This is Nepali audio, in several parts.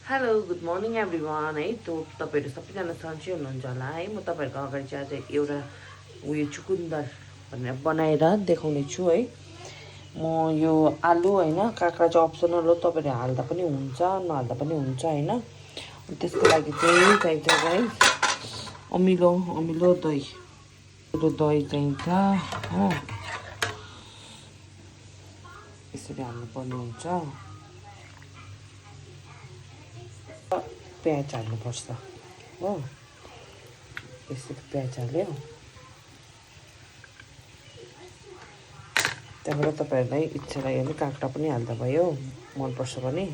हेलो गुड मर्निङ एभ्रिवान है तपाईँहरू सबैजना सन्चै हुनुहुन्छ होला है। म तपाईँहरूको अगाडि चाहिँ आज एउटा उयो चुकुन्दर भनेर बनाएर देखाउने छु है। म यो आलु होइन काँक्रा चाहिँ अप्सनल हो, तपाईँहरूले हाल्दा पनि हुन्छ नहाल्दा पनि हुन्छ होइन। त्यसको लागि चाहिँ चाहिन्छ गाइस अमिलो अमिलो दही, दही चाहिन्छ हो, यसरी हाल्नुपर्ने हुन्छ। प्याज हाल्नुपर्छ हो, यसरी प्याज हाल्यो। त्यहाँबाट तपाईँहरूलाई इच्छा लाग्यो भने काँक्रा पनि हाल्दा भयो मनपर्छ भने।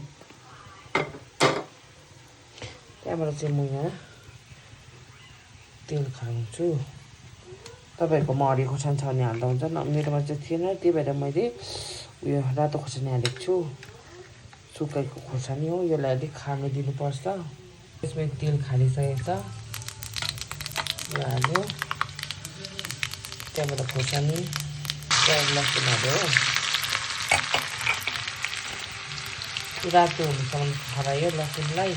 त्यहाँबाट चाहिँ म यहाँ तेल खान्छु। तपाईँहरूकोमा हरियो खोर्सानी छ भने हाल्दा हुन्छ, मेरोमा चाहिँ थिएन, त्यही भएर मैले उयो रातो खोर्सानी हालेको छु। सुकाएको खोर्सानी हो, यसलाई अलिक खानु दिनुपर्छ। यसमा तेल खालिसकेको छ, यो हाल्यो। त्यहाँबाट खोर्सानी प्याज लसुन हाल्यो हो, रातो हुनुसम्म खरायो लसुनलाई।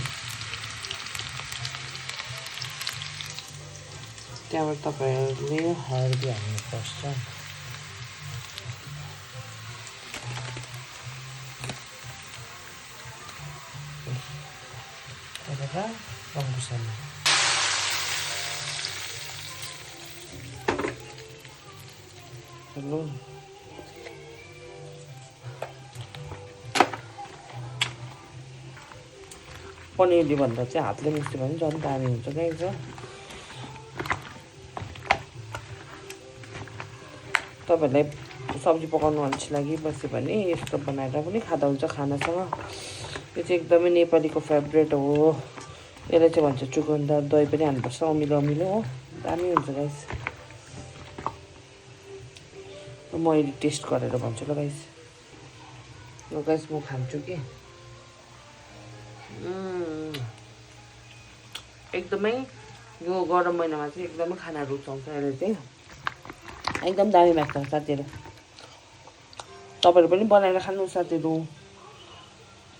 त्यहाँबाट तपाईँहरूले हर्दी हाल्नुपर्छ। त्यहाँबाट रङ खोर्सानी, नुन, पनिरले भन्दा चाहिँ हातले मुस्यो भने झन् दामी हुन्छ क्या एकदम। तपाईँहरूलाई सब्जी पकाउनु अल्छी लागि बस्यो भने यस्तो बनाएर पनि खाँदा हुन्छ खानासँग। यो चाहिँ एकदमै नेपालीको फेभरेट हो, यसलाई चाहिँ भन्छ चुकुन्दर। दही पनि हाल्नुपर्छ अमिलो अमिलो हो, दामी हुन्छ गाइस। म अहिले टेस्ट गरेर भन्छु ल गाइस। ल गाइस म खान्छु कि एकदमै यो गरम महिनामा चाहिँ एकदमै खाना रुचाउँछ यसले चाहिँ, एकदम दामी लाग्छ साथीहरू। तपाईँहरू पनि बनाएर खानु साथीहरू।